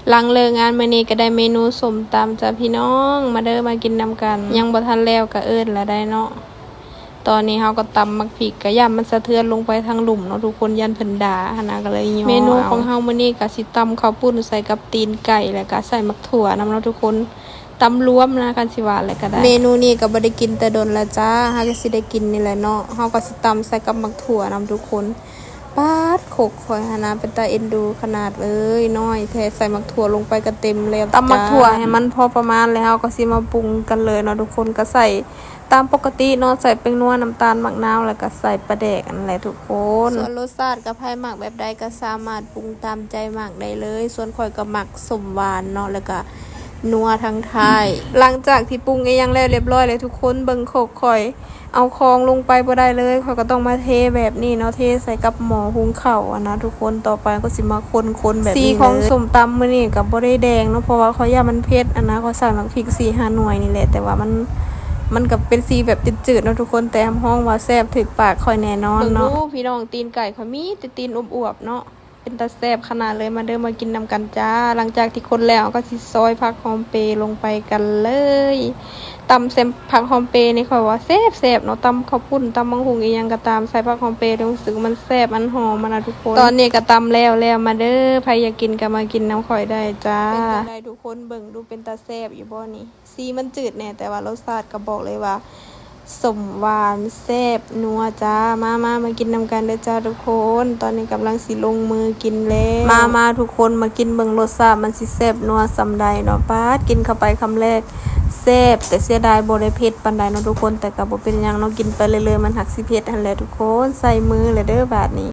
ຫຼັງເລີກງານມື້ນີ້ກໍໄດ້ເມນູສົ້ມຕຳຈ້າພີ່ນ້ອງ ມາເດີມາກິນນຳກັນ. ຍັງບໍ່ທັນແລ້ວກໍເອີ້ນລະໄດ້ເນາະ. ຕອນນີ້ເຮົາກໍຕຳໝາກພິກ ກໍຢ້ານມັນສະເທືອນລົງໄປທາງລຸ່ມເນາະທຸກຄົນ ຢ້ານເພິ່ນດ່າຫັ້ນນະ ກໍເລີຍຍໍເອົາ. ເມນູຂອງເຮົາມື້ນີ້ກໍຊິຕຳເຂົ້າປຸ້ນໃສ່ກັບຕີນໄກ່ ແລ້ວກໍໃສ່ໝາກຖົ່ວນຳເນາະທຸກຄົນ. ຕຳລວມນະ ຄັນຊິວ່າແລ້ວກໍໄດ້. ເມນູນີ້ກໍບໍ່ໄດ້ກິນແຕ່ດົນແລ້ວຈ້າ ຫາກໍຊິໄດ້ກິນນີ້ແຫຼະເນາະ. ເຮົາກໍຊິຕຳໃສ່ກັບໝາກຖົ່ວນຳທຸກຄົນ. ປາດ ຄົກຂ້ອຍຫັ້ນນະ ເປັນຕາເອັນດູຂະໜາດເລີຍ ນ້ອຍແທ້ ໃສ່ໝາກຖົ່ວລົງໄປກໍເຕັມແລ້ວ. ຕຳໝາກຖົ່ວໃຫ້ມັນພໍປະມານ ແລ້ວເຮົາກໍຊິມາປຸງກັນເລີຍເນາະທຸກຄົນ. ກໍໃສ່ຕາມປົກກະຕິເນາະ ໃສ່ແປ້ງນົວ ນ້ຳຕານ ໝາກນາວ ແລ້ວກໍໃສ່ປາແດກຫັ້ນແຫຼະທຸກຄົນ. ສ່ວນລົດຊາດກໍໃຜມັກແບບໃດກໍສາມາດປຸງຕາມໃຈມັກໄດ້ເລີຍ. ສ່ວນຂ້ອຍກໍມັກສົ້ມຫວານເນາະ ແລ້ວກໍນົວທັງທ້າຍ. ຫຼັງຈາກທີ່ປຸງອີ່ຫຍັງແລ້ວຮຽບຮ້ອຍແລ້ວທຸກຄົນ ເບິ່ງຄົກຂ້ອຍ ເອົາຂອງລົງໄປບໍ່ໄດ້ເລີຍ ຂ້ອຍກໍຕ້ອງມາເທແບບນີ້ເນາະ ເທໃສ່ກັບໝໍ້ຫຸງເຂົ້າຫັ້ນນະທຸກຄົນ. ຕໍ່ໄປກໍຊິມາຄົນໆແບບນີ້ເລີຍ. ສີຂອງສົ້ມຕຳມື້ນີ້ກໍບໍ່ໄດ້ແດງເນາະ ເພາະວ່າຂ້ອຍຢ້ານມັນເຜັດຫັ້ນນະ. ຂ້ອຍໃສ່ໝາກພິກສີ່ຫ້າໜ່ວຍນີ້ແຫຼະ ແຕ່ວ່າມັນ ມັນກໍເປັນສີແບບຈືດໆເນາະທຸກຄົນ ແຕ່ຮັບຮອງວ່າແຊບຖືກປາກຂ້ອຍແນ່ນອນເນາະ. ເບິ່ງດູພີ່ນ້ອງ ຕີນໄກ່ຂ້ອຍມີແຕ່ຕີນອວບໆເນາະ. ເປັນຕາແຊບຂະໜາດເລີຍ ມາເດີມາກິນນຳກັນຈ້າ. ຫຼັງຈາກທີ່ຄົນແລ້ວ ເຮົາກໍຊິຊອຍຜັກຫອມເປລົງໄປກັນເລີຍ. ຕຳໃສ່ຜັກຫອມເປນີ້ຂ້ອຍວ່າແຊບໆເນາະ ຕຳເຂົ້າປຸ້ນ ຕຳບັກຫຸ່ງອີ່ຫຍັງກໍຕາມ ໃສ່ຜັກຫອມເປ ຮູ້ສຶກວ່າມັນແຊບ ມັນຫອມຫັ້ນນະທຸກຄົນ. ຕອນນີ້ກໍຕຳແລ້ວແລ້ວ ມາເດີ ໃຜຢາກກິນກໍມາກິນນຳຂ້ອຍໄດ້ຈ້າ. ເປັນຈັ່ງໃດທຸກຄົນ ເບິ່ງດູເປັນຕາແຊບຢູ່ບໍ່ນີ້? ສີມັນຈືດແດ່ ແຕ່ວ່າລົດຊາດກໍບອກເລີຍວ່າ ສົ້ມຫວານແຊບນົວຈ້າ. ມາ ມາ ມາກິນນຳກັນເດີຈ້າທຸກຄົນ. ຕອນນີ້ກຳລັງຊິລົງມືກິນແລ້ວ. ມາ ມາທຸກຄົນ ມາກິນເບິ່ງລົດຊາດມັນຊິແຊບນົວສ່ຳໃດເນາະ. ປາດ ກິນເຂົ້າໄປຄຳແລກແຊບ ແຕ່ເສຍດາຍບໍ່ໄດ້ເຜັດປານໃດເນາະທຸກຄົນ ແຕ່ກໍບໍ່ເປັນຫຍັງເນາະ ກິນໄປເລື້ອຍໆ ມັນຫາກຊິເຜັດຫັ້ນແຫຼະທຸກຄົນ. ໃສ່ມືແລ້ວເດີບາດນີ້.